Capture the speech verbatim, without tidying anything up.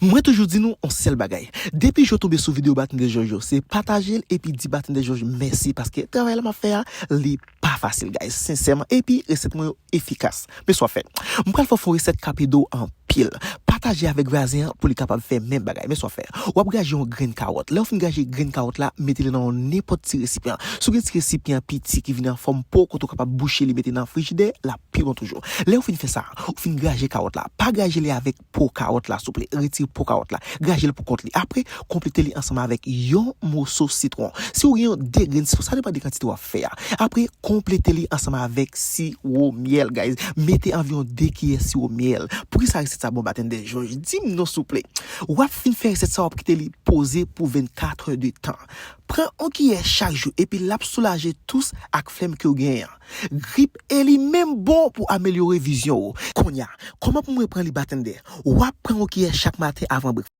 Mwen toujou di nou yon sèl bagay. Depi jou w tonbe sou videyo Batende Jòj yo, se pataje l epi di Batende Jòj mèsi paske travay la m ap fè a, li pa fasil, guys, sensèman. Epi resèt mwen yo efikas. Men sa w ap fè. M pral fè w fè yon resèt k ap ede w anpil. Pataje avèk vwazen an pou li kapab fè menm bagay. Men sa w ap fè. W ap graje yon grenn kawòt. Lè w fin graje grenn kawòt la, mete li nan yon nenpòt ti resipyan. Si w gen ti resipyan piti ki vin an fòm po, kote w kapab bouche li, mete nan frijidè, l ap pi bon toujou. Lè w fin fè sa, ou fin graje kawòt la. Pa graje li avèk po kawòt la, souple. Retire po kawòt la. Graje l pou kont li. Apre, konplete li ansanm avèk yon moso sitwon. Si w gen yon de grenn sitwon, sa depann de kantite w ap fè a. Apre, konplete li ansanm avèk siwo myèl, guys. Mete anviwon de kiyè siwo myèl. Poukisa resèt sa bon, Batende Jòj? Di m non, souple. W ap fin fè resèt sa, w ap kite li poze pou vennkat è de tan. Pran yon kiyè chak jou, epi l ap soulaje tous ak flèm ke w genyen an. Grip e li menm bon pou amelyore vizyon w. Kounye a, kòman pou mwen pran li, Batende? W ap pran yon kiyè chak maten avan brèk.